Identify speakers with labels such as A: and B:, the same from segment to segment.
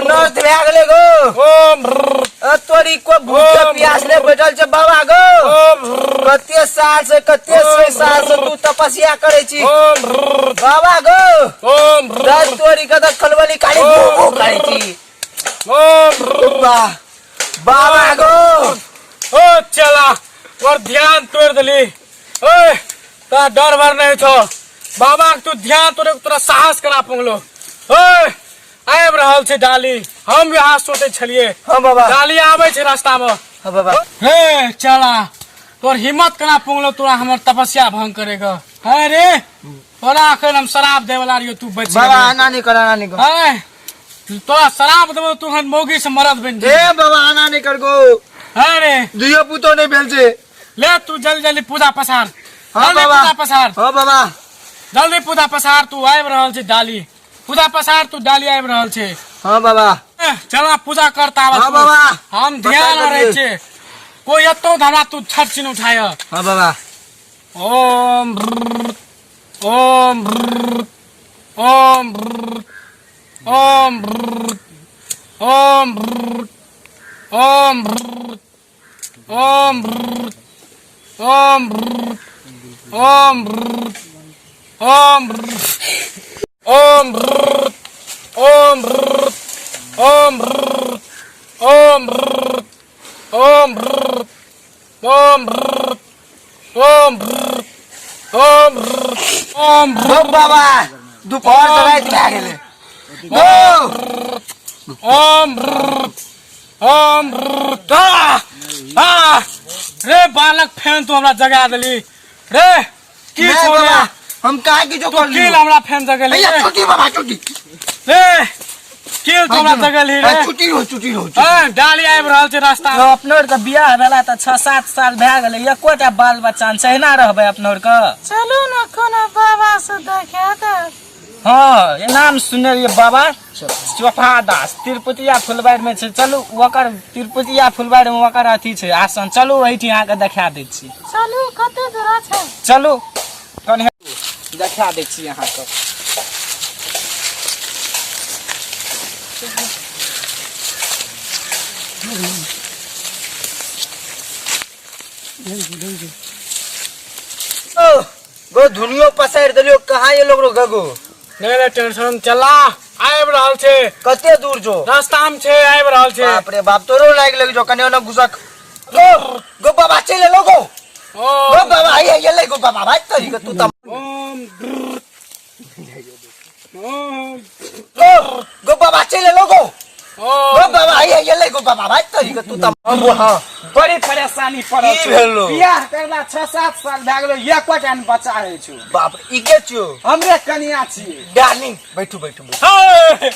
A: अनर्थ भए गेलै गो।
B: ओम
A: अ तोरी को भूखे
B: ओम
A: प्यास ले बैठल छै बाबा गो।
B: ओम
A: कते साल से, कते सौ साल से तू तपस्या करै छी
B: ओम
A: बाबा गो।
B: ओम
A: दस तोरी के तऽ खलबली काली भू भू करै छी।
B: ओम
A: वाह बाबा गो।
B: ओ चला तोर ध्यान तोड़ देली। ओए तोरा डर वर नहीं छो बाबा के, तू ध्यान तोरे, तोरा साहस करा पुंगलो। ओए आबि रहल छै डाली, हम यहाँ सोचै छलिए।
A: हाँ बाबा।
B: डाली आबै छै रास्ता में।
A: हाँ बाबा।
B: हे चला तोर हिम्मत कना पुंगलो तोरा हमर तपस्या भंग करेगा? है रे तोरा अखन हम शराब दे वाला रहियो, तू बच
A: बाबा
B: गेली।
A: आना नहीं कर, आना नहीं कर।
B: है तोरा शराब देबो तू हन मौगी से मरद बन जेबी।
A: ए बाबा आना नहीं कर गो।
B: है रे
A: दुइयो पुतो नहीं भेल छै।
B: ले तू जल्दी जल्दी पूजा पसार।
A: हाँ
B: जल्दी
A: बाबा।
B: पूजा पसार।
A: हाँ बाबा।
B: जल्दी पूजा पसार, तू आबि रहल छै डाली। पूजा पसार तू, डाली आबि रहल छै।
A: हाँ बाबा।
B: ए, चला पूजा करता।
A: हाँ बाबा।
B: हम ध्यान
A: पसार
B: रहै
A: दियौ।
B: छै, कोई एतौ तऽ हमरा तू छठ चिन्ह उठाय।
A: हाँ बाबा।
B: ओम ब्रर, ओम ब्रर, ओम ब्रर, ओम ब्रर, ओम ब्रर, ओम ब्रर, ओम ब्रर, ओम ब्रर, ओम ब्रर, ओम ब्रर, ओम ब्रर, ओम ब्रर, ओम ब्रर, ओम ब्रर, ओम ब्रर, ओम ब्रर, ओम ब्रर, ओम ब्रर, ओम ब्रर,
A: गो बाबा दुपहर से राति भए गेलै गो।
B: ओम ब्रर, ओम ब्रर, आ, आ, रे बालक फैन तू हमरा जगा देली रे की
A: नहीं
B: छौ रे?
A: बाबा हम काहे की जो
B: तू
A: कर
B: की
A: लियो।
B: हमरा फैन जगेली
A: भैया
B: रे?
A: छुट्टी बाबा छुट्टी।
B: रे की तू हमरा जगेली रे?
A: छुट्टी हो, छुट्टी हो।
B: ए, डाली आबि रहल छै रास्ता।
C: अपनो आरके बियाह भेला तऽ 6-7 साल भए गेलै, एकोटा बाल बच्चा नहि छै, एहिना रहबै अपनो आरके?
D: चलू ने कोनो बाबा से देखा दे।
C: हाँ, ये नाम सुनने रहियै बाबा चोपा दास तिरपुतिया फुलबाड़ी में छै। चलू ओकर तिरपुतिया फुलबाड़ी में ओकर अथी छै आसन, चलू ओहिठाम अहाँके देखा दै छी।
D: चलू, कते दूर छै?
C: चलू कने देखा दै छी अहाँके।
A: ओ, गो धुनियो पसारि देलियो, कहाँ ये लोग रो गगो?
B: नहीं नहीं टेंशन, चला आबि रहल छै।
A: कते दूर जो?
B: रास्ता में छै, आबि रहल छै।
A: बाप रे बाप, तोरो लाग लग जो कने ओने घुसक। गो गो बाबा चले लो गो।
B: ओ
A: गो बाबा आई आई ले गो बाबा भाई तोरी के तू त
B: ओम ब्रर, ओम
A: गो गो बाबा चले लो गो।
B: ओ
A: गो बाबा आई आई ले गो बाबा भाई तोरी के तू त हां।
C: बड़ी परेशानी पड़ल
A: की
C: छौ।
A: भेलो?
C: बियाह करला 6-7 साल भए गेलो, एकोटा ने बच्चा होइ छौ।
A: बाप रे, ई के छियो?
C: हमरे कनिया छियै।
A: डार्लिंग बैठू बैठू बैठू।
B: हे,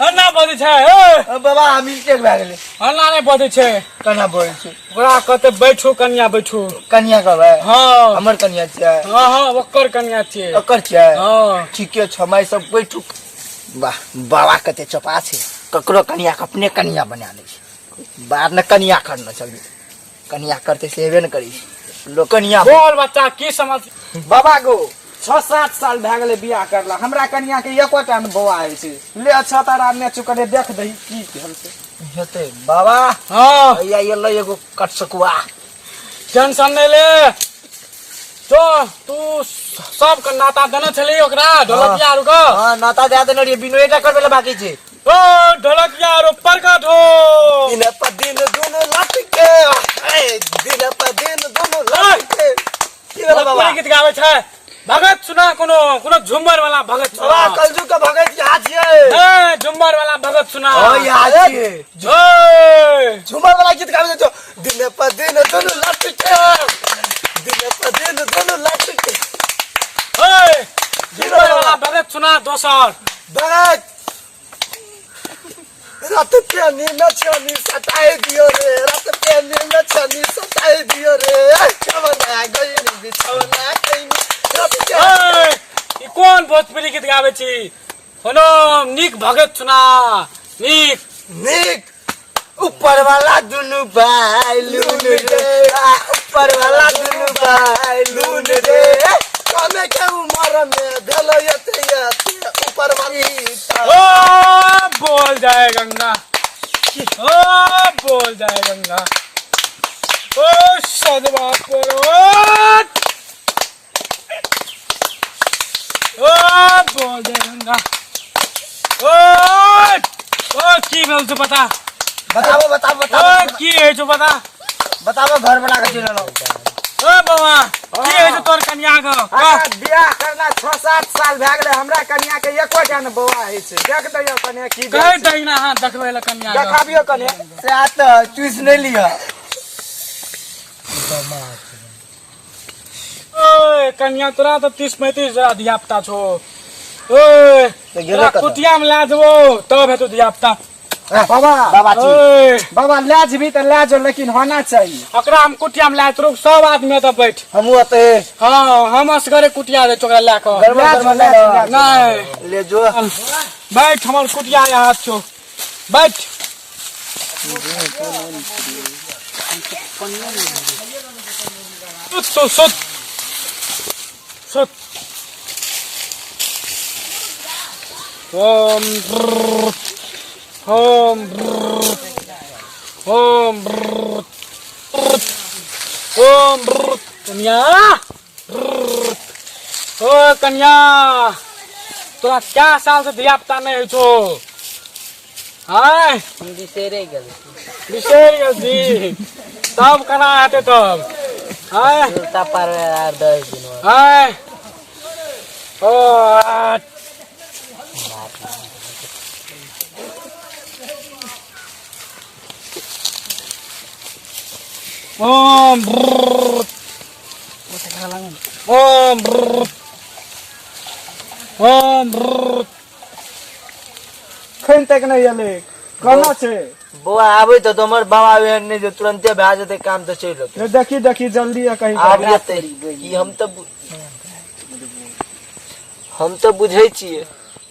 B: हन्ना बजै छै हे।
A: अ, बाबा हम मिस्टेक भए गेलै।
B: हन्ना नहि बजै छै।
A: केना बोलै छै?
B: ओकरा कहते बैठू कनिया, बैठू।
A: कनिया कहबै?
B: हँ।
A: हमर कनिया छियै?
B: हँ हँ, ओकर कनिया छियै।
A: ओकर छियै?
B: हँ।
A: ठीके छै, माय सब बैठू। वाह बाबा कते चपा छै, ककरो कनिया के अपने कनिया बना लै छै। बाद ने कनिया करना चलबी, कनिया करते से हेबे ने करै छै लोक कनिया।
B: बोल बच्चा, की समझ?
C: बाबा गो, 6-7 साल भए गेलै बियाह करला, हमरा कनिया के एकोटा ने बौआ होइ छै। ले अच्छा तारा ने चुकले देख दही की भेल छै।
A: हेतै बाबा।
B: हँ।
A: भैया एलै एगो कटसकुआ।
B: टेंशन नहि ले तो, तू सबके नाता देने छली ओकरा ढोलकिया आरू के?
A: हाँ नाता दे देने रहियै, बिनो एकटा करबै लए बाकी छै।
B: ओ ढोलकिया आरू प्रकट हो।
A: दिन पर दिन दुनु लटके, ए, दिन पर दिन दुनु लटके। की भेलै बाबा?
B: भोजपुरी गीत गाबै छै। भगत सुना, कोनो कोनो झुमर वाला भगत सुना।
A: बाबा कलजू के भगत यहाँ छियै।
B: ए, झुमर वाला भगत सुना।
A: ओ यहाँ छियै।
B: ओए,
A: झुमर वाला गीत गाबै छै, दिन पर दिन दुनु लटके, दिन पर दिन दुनु लटके।
B: ओए, झुमर वाला भगत सुना दोसर।
A: भगत रात प्यानी में छानी सटाई दियो रे, रात प्यानी में छानी सटाई दियो रे, छवना गई बिछौना कैनी रात प्यानी।
B: ओए, ई कोन भोजपुरी गीत गाबै छी? कोनो नीक भगत सुना, नीक।
A: नीक ऊपर वाला दुनु भाई लून रे, आ, ऊपर वाला दुनु भाई लून रे, कमे के उम्र में भेल एते एते ऊपर वाली।
B: ओ बोल बोल जय गंगा, ओ बोल जय गंगा, ओ सदवा पर्वत, ओ बोल जय गंगा। ओ ओ की भेल छौ पता?
A: बताबो बताबो
B: ओ
A: बताबो।
B: की होइ छौ पता?
A: बताबो, घर बना के चलि एलहुँ।
B: ओ बाबा, की होइ छौ तोहर कनिया के?
C: हमरा बियाह करना 6-7 साल भए गेलै, हमरा कनिया के एकोटा ने बौआ होइ छै। देख दैयौ कनिया की भेल
B: कहि
C: छै।
B: दही ना अहाँ देखबै लए कनिया के।
C: देखाबियौ कनिया।
A: से तऽ चूस नहि लिअ।
B: ओए कनिया, तोरा तऽ 30-35 जरा धिया पुता छौ। ओए
A: तऽ गेलै
B: तोरा
A: कतऽ?
B: कुटिया में लए जेबो तब हेतौ धिया पुता।
C: बाबा,
A: बाबा जी।
B: ओए
C: बाबा लए जेबही तऽ लए जो, लेकिन होना चाहिए।
B: ओकरा हम कुटिया में लए तोरो सब आदमी एतऽ बैठ।
A: हमहूँ एतै।
B: हाँ, हम असगरे कुटिया दै छियौ ओकरा लए कऽ।
A: गड़बड़
C: लए जो,
A: गड़बड़
C: लए जो, लए जो।
B: नहि
A: ले जो।
B: बैठ, हमर कुटिया यहाँ छौ, बैठ। सुत सुत सुत सुत। ओम ब्रर, ओम ब्रर, ओम ब्रर, ओम ब्रर। कन्या, ब्रर। ओ कन्या, तोरा क्या साल से धिया पुता नहीं होइ छौ? आय
E: हम बिसरे गेल।
B: बिसरि गेल छी, तब केना हेतै तब? आय
E: सुरता पारबै आर 10 दिन बाद।
B: आय ओ आ, ओम ब्रर, ओम ब्रर, ओम ब्रर।
C: खन तक नहि एलै, केना छै?
A: बौआ आबै तऽ हमर बाबा एहन नहि जे तुरन्ते भए जेतै काम तऽ चलि अयतै।
C: रे देखी देखी जल्दी आ कहीं।
A: आब एतै ई। हम तऽ बुझै छियै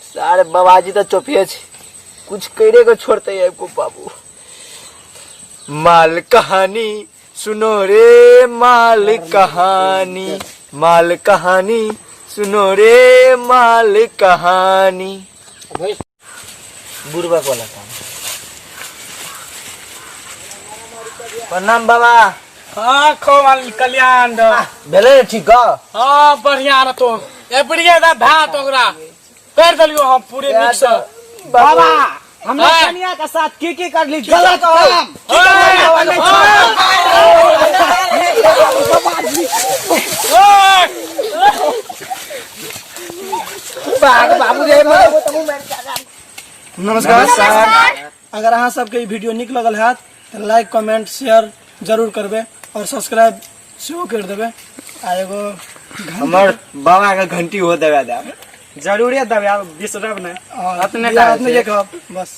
A: सारे बाबाजी तऽ चोपिए छै, कुछ करे के छोड़ते आबि को। बाबू माल कहानी सुनो रे, माल कहानी, माल कहानी सुनो रे, माल कहानी। बुढ़बा वाला काम। प्रणाम बाबा।
B: हाँ, खूब कल्याण दो।
A: भेलै ने ठीक?
B: हाँ, बढ़िया रहतो। ए बढ़िया दा भात ओकरा कर देलियो हम पूरे नीक से।
C: बाबा, हमरा
B: हाँ।
C: कनिया के साथ की की करली गलत काम?
B: ओए,
A: बाबू रे।
F: नमस्कार। अगर अहाँ सबके ई वीडियो नीक लगल हैत तऽ लाइक, कमेंट, शेयर जरूर करबै और सब्सक्राइब सेहो कर देबै आ एगो
A: हमर बाबा के घंटी हो दबा देब।
C: जरूरे दबाब, बिसरब नहि।
F: अपने के कहब बस।